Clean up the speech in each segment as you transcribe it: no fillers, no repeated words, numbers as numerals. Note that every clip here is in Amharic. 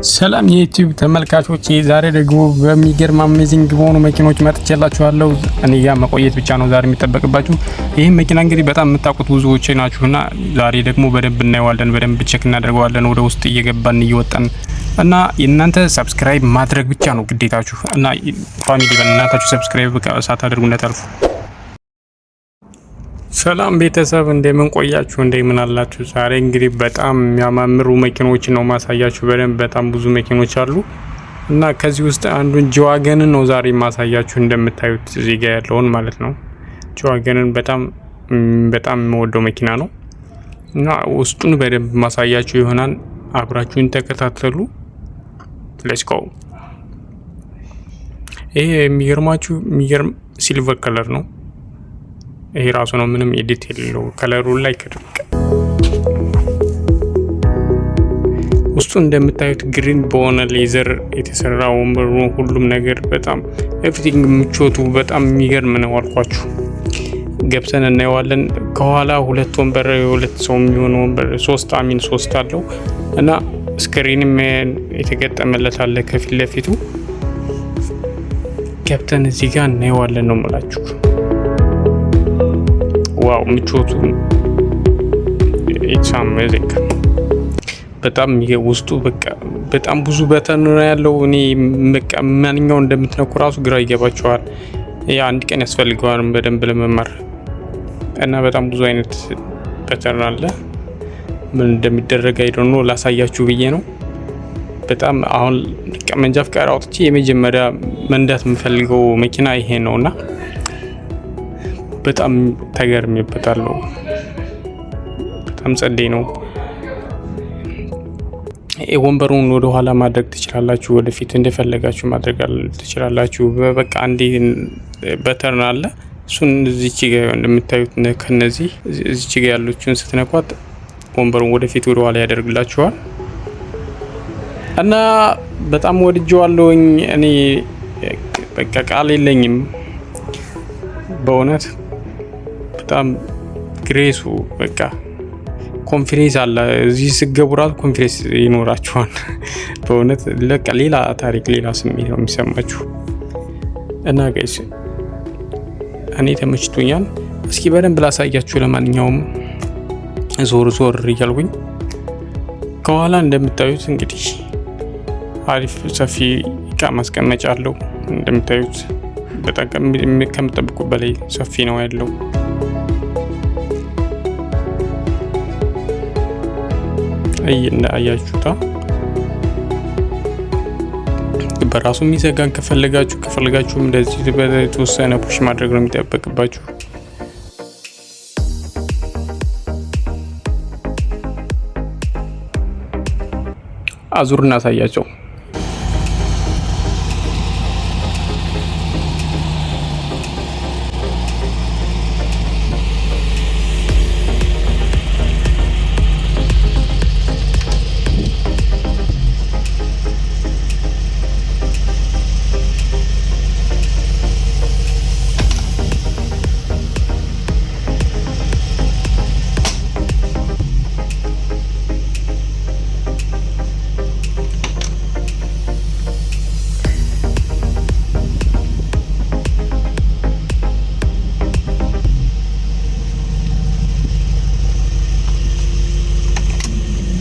ሰላም የዩቲዩብ ተመልካቾች፣ ዛሬ ደግሞ በሚገርም amazing በሆኑ መኪኖች መጥቼላችኋለሁ። እኔ ጋር መቆየት ብቻ ነው ዛሬ የሚጠበቅባችሁ። ይህም መኪና እንግዲህ በጣም የምታውቁት ብዙዎች ናችሁና ዛሬ ደግሞ በደንብ እናየዋለን፣ በደንብ check እናደርገዋለን። ወደ ውስጥ እየገባን እየወጣን እና የእናንተ subscribe ማድረግ ብቻ ነው ግዴታችሁ። እና family በእናታችሁ subscribe ሳታደርጉ እንዳታልፉ። ሰላም ቤተሰብ፣ እንደምን ቆያችሁ? እንደምን አላችሁ? ዛሬ እንግዲህ በጣም የሚያማምሩ መኪኖች ነው ማሳያችሁ። በደንብ በጣም ብዙ መኪኖች አሉ እና ከዚህ ውስጥ አንዱን G-Wagon ን ነው ዛሬ ማሳያችሁ። እንደምታዩት እዚህ ጋር ያለውን ማለት ነው። G-Wagon ን በጣም በጣም የምወደው መኪና ነው እና ውስጡን በደንብ ማሳያችሁ ይሆናል። አብራችሁን ተከታተሉ። Let's go። ይሄ የሚገርማችሁ የሚገርም silver color ነው። ይሄ ራሱ ነው፣ ምንም edit የሌለው color ኡ ላይ። ውስጡ እንደምታዩት green በሆነ leather የተሰራ ወንበሩ፣ ሁሉም ነገር በጣም everything ምቾቱ በጣም የሚገርም ነው አልኳችሁ። ገብተን እናየዋለን። ከኋላ ሁለት ወንበር፣ ሁለት ሰው የሚሆን ወንበር፣ ሶስት፣ I mean ሶስት አለው እና screen ም የተገጠመለት አለ ከፊት ለፊቱ። ገብተን እዚህ ጋር እናየዋለን ነው የምላችሁ። Wow፣ ምቾቱ it's amazing። በጣም ውስጡ በቃ በጣም ብዙ button ነው ያለው። እኔ በቃ ማንኛው እንደምትነኩ ራሱ ግራ ይገባቸዋል። ያ አንድ ቀን ያስፈልገዋል በደንብ ለመማር እና በጣም ብዙ አይነት button አለ። ምን እንደሚደረግ I don't know፣ ላሳያችሁ ብዬ ነው። በጣም አሁን መንጃ ፍቃድ አውጥቼ የመጀመሪያ መንዳት የምፈልገው መኪና ይሄ ነው እና በጣም ተገርሜበታለሁ። በጣም ጸዴ ነው። ወንበሩን ወደ ኋላ ማድረግ ትችላላችሁ፣ ወደፊት እንደፈለጋችሁ ማድረግ ትችላላችሁ። በቃ አንዴ button አለ። እሱን እዚች ጋ እንደምታዩት ከነዚህ እዚች ጋ ያሉችን ስትነኳት ወንበሩን ወደፊት ወደ ኋላ ያደርግላችኋል እና በጣም ወድጄዋለሁኝ። እኔ በቃ ቃል የለኝም በእውነት። በጣም ግሬሱ በቃ confidence አለ። እዚህ ስገቡ ራሱ confidence ይኖራችኋል። በእውነት በቃ ሌላ ታሪክ፣ ሌላ ስሜት ነው የሚሰማችሁ። እና guys፣ እኔ ተመችቶኛል። እስኪ በደንብ ላሳያችሁ። ለማንኛውም ዞር ዞር እያልኩኝ ከኋላ እንደምታዩት እንግዲህ አሪፍ ሰፊ እቃ ማስቀመጫ አለው። እንደምታዩት በጣም ከምጠብቁ በላይ ሰፊ ነው ያለው። አያችሁታ፣ በራሱ የሚዘጋን ከፈለጋችሁም እንደዚህ በተወሰነ push ማድረግ ነው የሚጠበቅባችሁ። አዙር እናሳያቸው።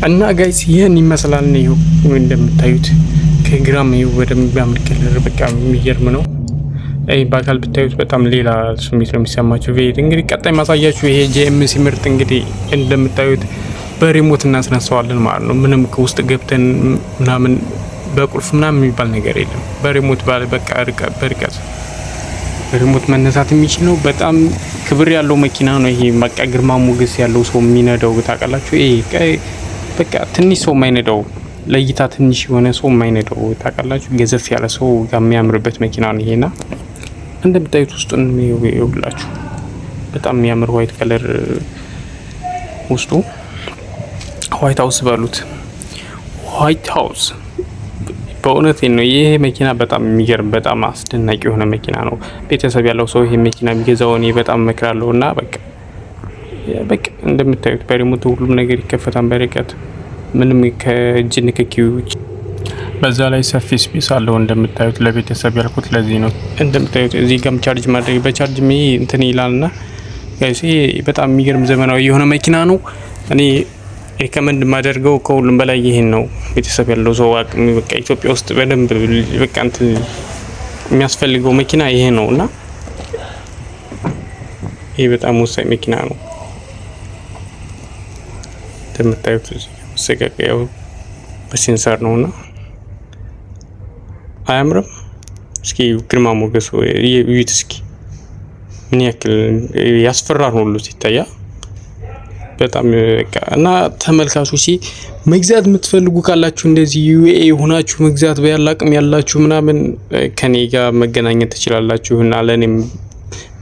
እና guys፣ ይህን ይመስላል። ነው እንደምታዩት ከግራም ይኸው በደንብ የሚያምር color፣ በቃ የሚገርም ነው። ይህ በአካል ብታዩት በጣም ሌላ ስሜት ነው የሚሰማችሁ። V8 እንግዲህ ቀጣይ ማሳያችሁ ይሄ GMC ምርጥ እንግዲህ እንደምታዩት በ remote እናስነሳዋለን ማለት ነው። ምንም ውስጥ ገብተን ምናምን በቁልፍ ምናምን የሚባል ነገር የለም። በ remote ባለ በቃ በርቀት በ remote መነሳት የሚችል ነው። በጣም ክብር ያለው መኪና ነው ይሄ። በቃ ግርማ ሞገስ ያለው ሰው የሚነዳው ታውቃላችሁ። ይሄ በቃ ትንሽ ሰው የማይነዳው፣ ለእይታ ትንሽ የሆነ ሰው የማይነዳው ታውቃላችሁ። ገዘፍ ያለ ሰው ጋር የሚያምርበት መኪና ነው ይሄና እንደምታዩት ውስጡን ይኸውላችሁ በጣም የሚያምር white color ውስጡ፣ White House በሉት፣ White House። በእውነት ነው። ይሄ መኪና በጣም የሚገርም፣ በጣም አስደናቂ የሆነ መኪና ነው። ቤተሰብ ያለው ሰው ይሄ መኪና የሚገዛው እኔ በጣም እመክራለሁ። እና በቃ እንደምታዩት በ remote ሁሉም ነገር ይከፈታል በርቀት፣ ምንም ከእጅ ንክኪ ውጭ። በዛ ላይ ሰፊ space አለው እንደምታዩት። ለቤተሰብ ያልኩት ለዚህ ነው። እንደምታዩት እዚህ ጋም charge ማድረግ በ charge ሚ እንትን ይላልና guys፣ ይሄ በጣም የሚገርም ዘመናዊ የሆነ መኪና ነው። እኔ recommend የማደርገው ከሁሉም በላይ ይሄን ነው። ቤተሰብ ያለው ሰው አቅም በቃ ኢትዮጵያ ውስጥ በደንብ በቃ እንትን የሚያስፈልገው መኪና ይሄ ነው እና ይሄ በጣም ወሳኝ መኪና ነው። እንደምታዩት እዚህ መሰቃቀያው በ sensor ነውና አያምርም? እስኪ ግርማ ሞገሱ እዩት እስኪ ምን ያክል ያስፈራል ሁሉ ሲታያ በጣም በቃ። እና ተመልካቾች፣ መግዛት የምትፈልጉ ካላችሁ፣ እንደዚህ UAE ሆናችሁ መግዛት ያለ አቅም ያላችሁ ምናምን ከኔ ጋር መገናኘት ትችላላችሁ እና ለእኔም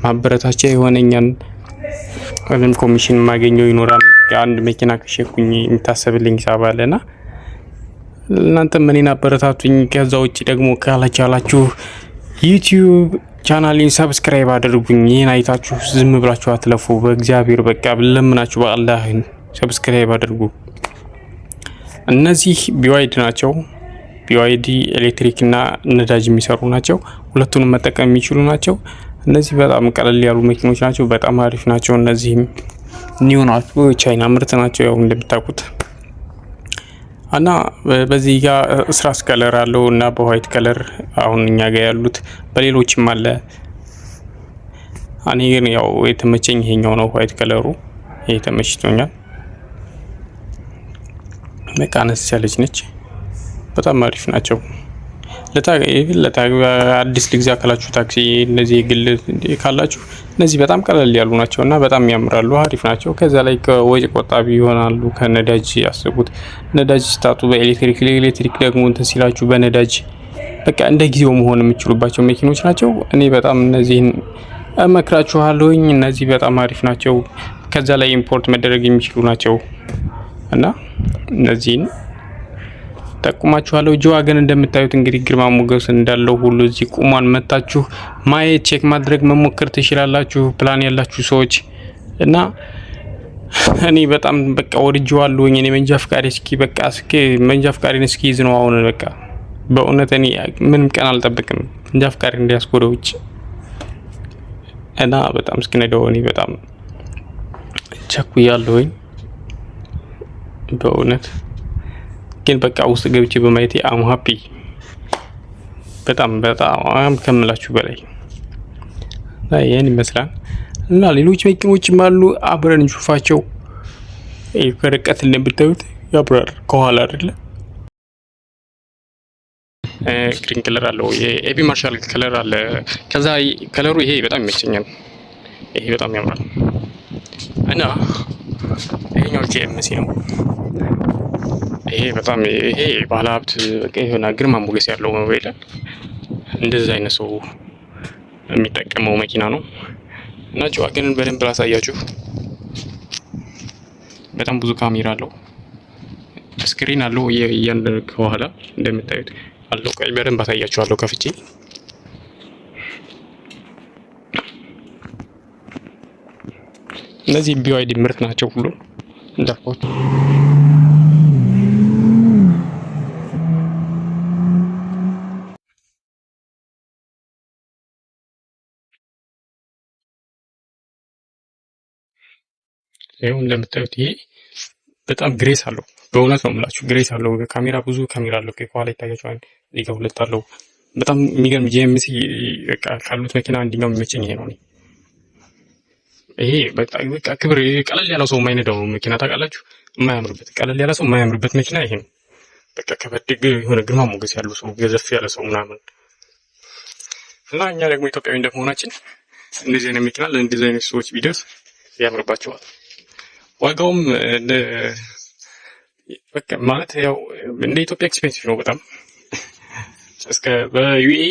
ማበረታቻ የሆነኛን እኔም ኮሚሽን የማገኘው ይኖራል። አንድ መኪና ከሸጥኩኝ የሚታሰብልኝ ሂሳብ አለና እናንተም እኔን አበረታቱኝ። ከዛ ውጭ ደግሞ ካላቻላችሁ YouTube ቻናሌን subscribe አድርጉኝ። ይህን አይታችሁ ዝም ብላችሁ አትለፉ። በእግዚአብሔር በቃ ለምናችሁ በአላህ subscribe አድርጉ። እነዚህ BYD ናቸው። BYD ኤሌክትሪክ እና ነዳጅ የሚሰሩ ናቸው። ሁለቱንም መጠቀም የሚችሉ ናቸው። እነዚህ በጣም ቀለል ያሉ መኪኖች ናቸው። በጣም አሪፍ ናቸው። እነዚህም new ናቸው። ቻይና ምርት ናቸው ያው እንደምታውቁት። እና በዚህ ጋር ስራስ color አለው እና በ white color አሁን እኛ ጋር ያሉት፣ በሌሎችም አለ። እኔ ግን ያው የተመቸኝ ይሄኛው ነው። White color ኡ ይሄ ተመችቶኛል። በቃ አነስ ያለች ነች። በጣም አሪፍ ናቸው። አዲስ ልግዛ ካላችሁ፣ ታክሲ እነዚህ የግል ካላችሁ እነዚህ በጣም ቀለል ያሉ ናቸው እና በጣም ያምራሉ፣ አሪፍ ናቸው። ከዛ ላይ ከወጪ ቆጣቢ ይሆናሉ። ከነዳጅ ያስቡት፣ ነዳጅ ስታጡ በኤሌክትሪክ፣ ኤሌክትሪክ ደግሞ እንትን ሲላችሁ በነዳጅ፣ በቃ እንደ ጊዜው መሆን የሚችሉባቸው መኪኖች ናቸው። እኔ በጣም እነዚህን እመክራችኋለሁኝ። እነዚህ በጣም አሪፍ ናቸው። ከዛ ላይ import መደረግ የሚችሉ ናቸው እና እነዚህን ጠቁማችኋለሁ። G-Wagon እንደምታዩት እንግዲህ ግርማ ሞገስ እንዳለው ሁሉ እዚህ ቁሟን መታችሁ ማየት፣ check ማድረግ፣ መሞከር ትችላላችሁ፣ ፕላን ያላችሁ ሰዎች። እና እኔ በጣም በቃ ወድጄዋለሁኝ። እኔ መንጃ ፍቃዴ እስኪ በቃ እስኪ መንጃ ፍቃዴን እስኪ ይዝ ነው አሁን። በቃ በእውነት እኔ ምንም ቀን አልጠብቅም መንጃ ፍቃዴ እንዲያስጎደ ወደ ውጭ እና በጣም እስኪነዳው እኔ በጣም ቸኩያለሁኝ በእውነት። ግን በቃ ውስጥ ገብቼ በማየቴ I'm happy፣ በጣም በጣም ከምላችሁ በላይ። ይህን ይመስላል እና ሌሎች መኪኖችም አሉ፣ አብረን እንሹፋቸው። ከርቀት እንደምታዩት ያብራል ከኋላ አይደለ? Green color አለው፣ የ AB Marshal color አለ። ከዛ color ኡ ይሄ በጣም ይመቸኛል። ይሄ በጣም ያምራል እና ይሄኛው GMC ነው። ይሄ በጣም ይሄ ባለ ሀብት በቃ የሆነ ግርማ ሞገስ ያለው ነው ይላል። እንደዚህ አይነት ሰው የሚጠቀመው መኪና ነው እና G-Wagon ን በደንብ ላሳያችሁ። በጣም ብዙ ካሜራ አለው፣ screen አለው እያንዳንዱ ከኋላ እንደምታዩት አለው። ቆይ በደንብ አሳያችኋለሁ ከፍቼ። እነዚህ BYD ምርት ናቸው ሁሉ እንዳልኳችሁ። ይኸው እንደምታዩት ይሄ በጣም grace አለው። በእውነት ነው የምላችሁ grace አለው። ካሜራ፣ ብዙ ካሜራ አለው። ከኋላ ይታያችኋል። እዚህ ጋር ሁለት አለው። በጣም የሚገርም GMC ካሉት መኪና አንደኛው የሚመቸኝ ይሄ ነው። ይሄ በቃ ክብር፣ ቀለል ያለው ሰው የማይነዳው መኪና ታውቃላችሁ፣ የማያምርበት፣ ቀለል ያለ ሰው የማያምርበት መኪና ይሄ ነው። በቃ ከበድ የሆነ ግርማ ሞገስ ያለው ሰው፣ ገዘፍ ያለ ሰው ምናምን። እና እኛ ደግሞ ኢትዮጵያዊ እንደመሆናችን እንደዚህ አይነት መኪና ለእንደዚህ አይነት ሰዎች ቢደርስ ያምርባቸዋል። ዋጋውም በቃ ማለት ያው እንደ ኢትዮጵያ expensive ነው በጣም፣ እስከ በ UAE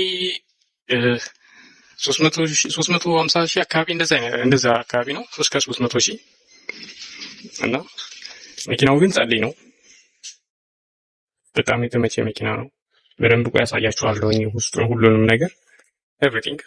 350,000 አካባቢ እንደዛ አካባቢ ነው፣ እስከ 300,000። እና መኪናው ግን ጸልይ ነው። በጣም የተመቸ መኪና ነው። በደንብ ቆይ ያሳያችኋለሁ ውስጡን ሁሉንም ነገር everything።